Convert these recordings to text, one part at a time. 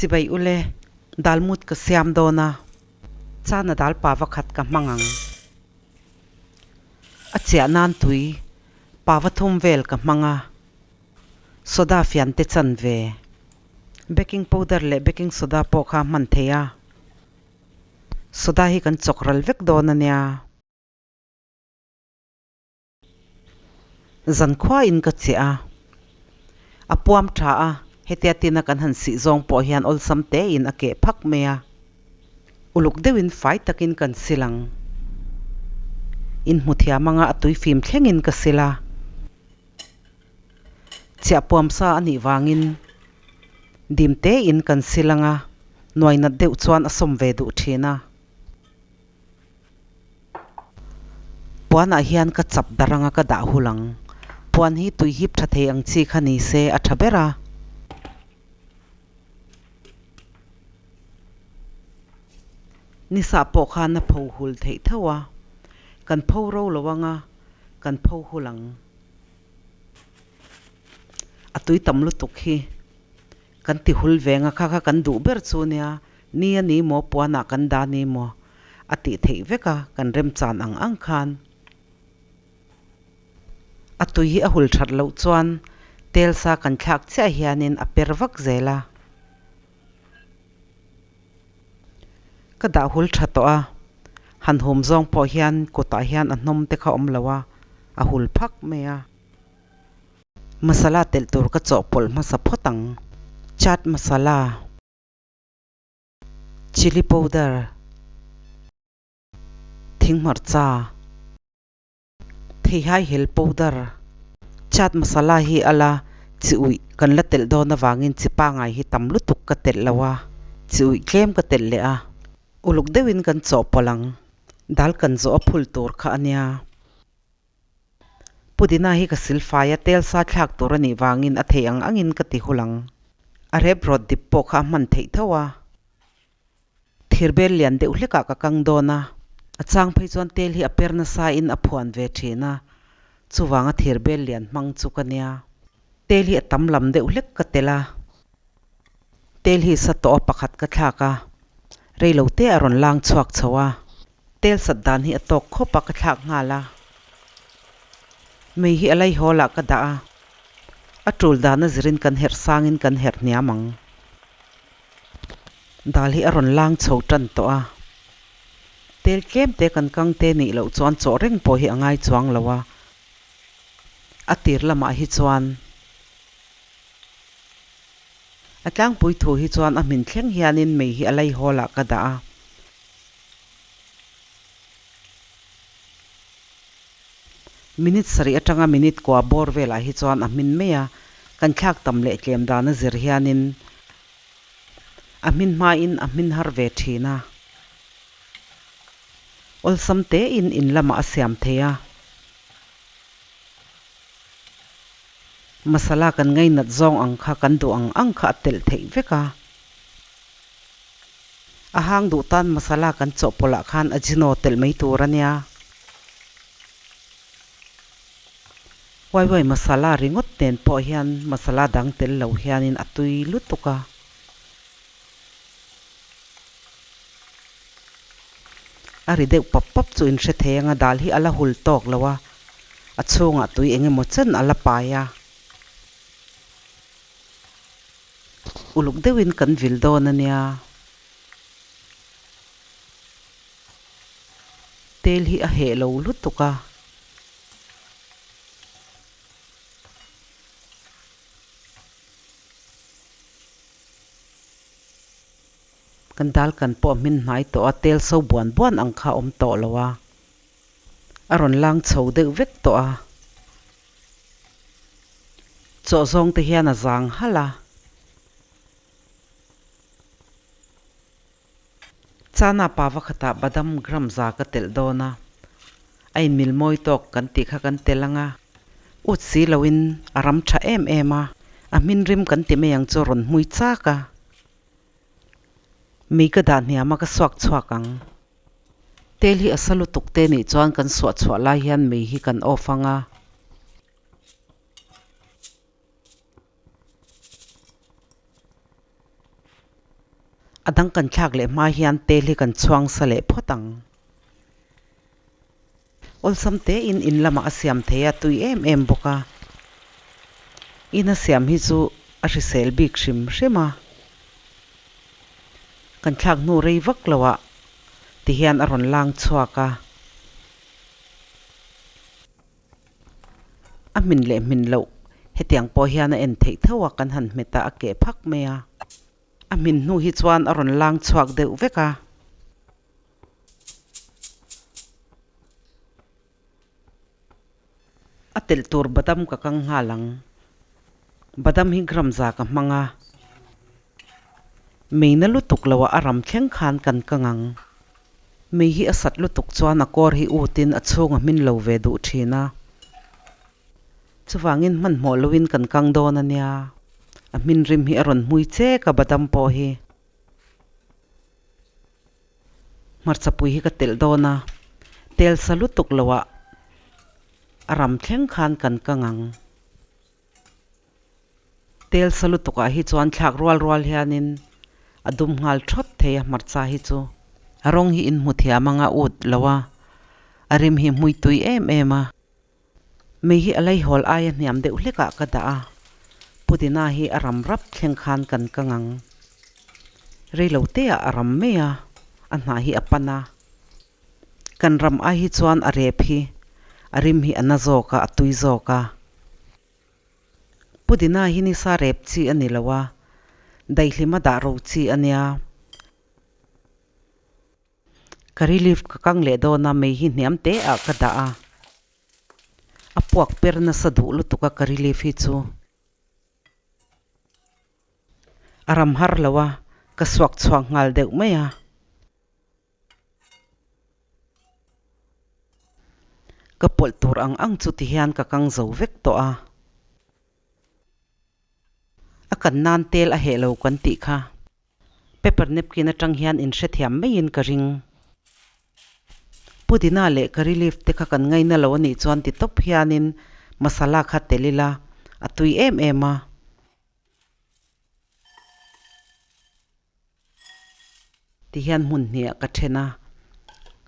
Chibai ule, dalmut ka siam dawn a, chana dal pava khat ka hmang ang. A chiah nan tui pava thum vel ka hmang a, soda fian te chan ve. Baking powder leh baking soda pawh kha hman thei a, soda hi kan chawk ral vek dawn a nia. Zankhua in ka chiah a, a puam tha a, hetia tina kan han sih zawng pawh hian awlsam te in a keh phak mai a, uluk deuhin fai takin kan sil ang. In hmu thiam anga a tui fim thlengin ka sil a, chiah puam sa a nih vangin dim te in kan sil anga nuai nat deuh chuan a sawm ve duh thin a. Puanah hian ka chap dar anga ka dah hul ang. Puan hi tui hip tha thei ang chi kha ni se a tha ber a. Nisa pawh khan a pho hul theih tho a. Kan pho ro lo anga kan pho hul ang. A tui tam lutuk hi kan ti hul ve anga kha kha kan duh ber chu nia. Ni a ni maw puanah kan dah ni maw a tih theih vek a, kan remchan ang ang khan a tui hi a hul that loh chuan tel sa kan thlak chiah hianin a per vak zel a. Ka dah hul tha tawh a, han hum zawng pawh hian kutah hian a hnawm te kha awm lo a, a hul phak mai a. Masala telh tur ka chawhpawlh hmasa phawt ang, chaat masala. Chilli powder, thinghmarcha, theihai hel powder, chaat masala hi a la chi uih kan la telh dawn avangin chi pangai hi tam lutuk ka telh lo a, chi uih tlem ka telh leh a, uluk deuhin kan chawhpawlh ang, dal kan zawh a phul tur kha a nia. Pudina hi ka silfai a, tel sa thlak tur a nih vangin a theih ang angin ka ti hul ang. A rep rawt dip pawh kha a hman theih tho a. Thirbel lian deuh hlekah ka kang dawn a, a chang phei chuan tel hi a per nasa in a phuan ve thin a, chuvanga thirbel lian hmang chu ka nia. Tel hi a tam lam deuh hlek ka tel a, tel hi sa tawh a pakhat ka thlak a, reilote a rawn lang chhuak chho a. Tel sat dan hi a tawk khawp a ka thlak nghal a. Mei hi a laihawl ah ka dah a, a tul dan a zirin kan herh sangin kan herh hniam ang. Dal hi a rawn lang chho tan tawh a. Tel tlem te kan kang te nih loh chuan chaw reng pawh hi a ngai chuang lo a. A tir lamah hi chuan a tlangpui thu hi chuan a hmin thleng hianin mei hi a laihawl ah ka dah a. Minute sarih atanga minute kua bawr velah hi chuan a hmin mai a, kan thlak tam leh tlem dan a zir hianin a hmin hmain a hmin har ve thin a. Awlsam tein in lamah a siam thei a. Masala kan ngainat zawng ang kha kan duh ang ang kha a telh theih vek a. A hang duh tan masala kan chawhpawlh ah khan ajino telh mai tur a nia. Waiwai masala ringawt nen pawh hian masala dang tel lo hianin a tui lutuk a. A ri deuh pap pap chu in hre thei anga dal hi a la hul tawk lo a, a chhungah tui eng emaw chen a la pai a. Uluk deuhin kan vil dawn a nia. Tel hi a heh lo lutuk a. Kan dal kan pawh hmin hnai tawh a, tel so buan buan ang kha a awm tawh lo a. A rawn lang chho deuh vek tawh a. Chaw zawng te hian a zang halh a. Chana pa vakhatah badam gram za ka telh dawn a, a inmil mawi tawk kan tih kha kan telh ang a. Ut si loin a ram tha em em a, a hmin rim kan ti mai ang chu rawn hmui chak a. Mi ka dah hniam a ka suak chhuak ang. Tel hi a sa lutuk te nih chuan kan suah chhuah lai hian mei hi kan off ang a. dang kan thlak leh hma hian tel hi kan chhuang sa leh phawt ang. Awlsam tein in lamah a siam thei a, tui em em bawk a. Ina siam hi chu a hrisel bik hrim hrim a. Kan thlak hnu rei vak lo ah ti hian a rawn lang chhuak a. A hmin leh hmin loh hetiang pawh hian a en theih tho a, kan han hmet a, a keh phak mai a. A hmin hnu hi chuan a rawn lang chhuak deuh vek a. A telh tur badam ka kang nghal ang. Badam hi gram za ka hmang a. Mei na lutuk lo ah a ram thleng khan kan kang ang. Mei hi a sat lutuk chuan a kawr hi utin a chhung a hmin lo ve duh thin a. Chuvangin hmanhmawh loin kan kang dawn a nia. A hmin rim hi a rawn hmui chek a badam pawh hi. Hmarchapui hi ka telh dawn a, tel sa lutuk lo ah a ram thleng khan kan kang ang. Tel sa lutuk ah hi chuan thlak rual rual hianin a dum nghal thawt thei a hmarcha hi chu. A rawng hi in hmu thiam anga ut lo a, a rim hi hmui tui em em a. Mei hi a leihawl aia hniam deuh hlekah ka dah a, Pudina hi a ram rap thleng khan kan kang ang. Reilo teah a ram mai a, a hnah hi a pan a. Kan ram ai hi chuan a rep hi a rim hi a na zawk a, a tui zawk a. Pudina hi nisa rep chi a ni lo a, daihlima dah ro chi a nia. Curry leaf ka kang leh dawn a, mei hi hniam te ah ka dah a. A puak per nasa duh lutuk a curry leaf hi chu. A ram har lo a, ka suak chhuak nghal deuh mai a. Ka pawlh tur ang ang chu ti hian ka kang zo vek tawh a. A kan nan tel a heh lo kan tih kha. Paper napkin atang hian in hrethiam maiin ka ring. Pudina leh curry leaf te kha kan ngaina lo anih chuan ti tawp hianin masala kha tel ila a tui em em a. Ti hian hmun hnih ah ka then a,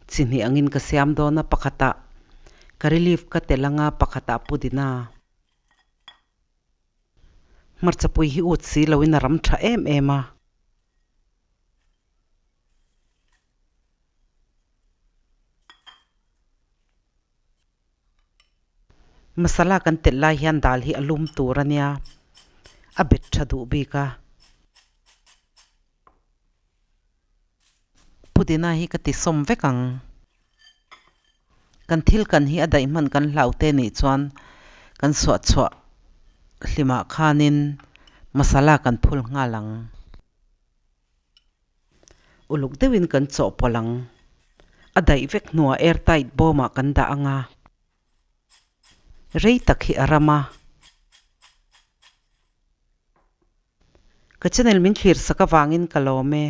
chi hnih angin ka siam dawn a, pakhatah curry leaf ka tel anga pakhatah pudina. Hmarchapui hi ut si loin a ram tha em em a. Masala kan telh lai hian dal hi a lum tur a nia, a bet tha duh bik a. Pudina hi ka ti sawm vek ang. Kan thil kan hi a daih hman kan hlau te nih chuan kan suah chhuah hlimah khanin masala kan phul nghal ang. Uluk deuhin kan chawhpawlh ang. A daih vek hnuah airtight bawmah kan dah ang a. Rei tak hi a ram a. Ka channel min thlir sak avangin ka lawm e.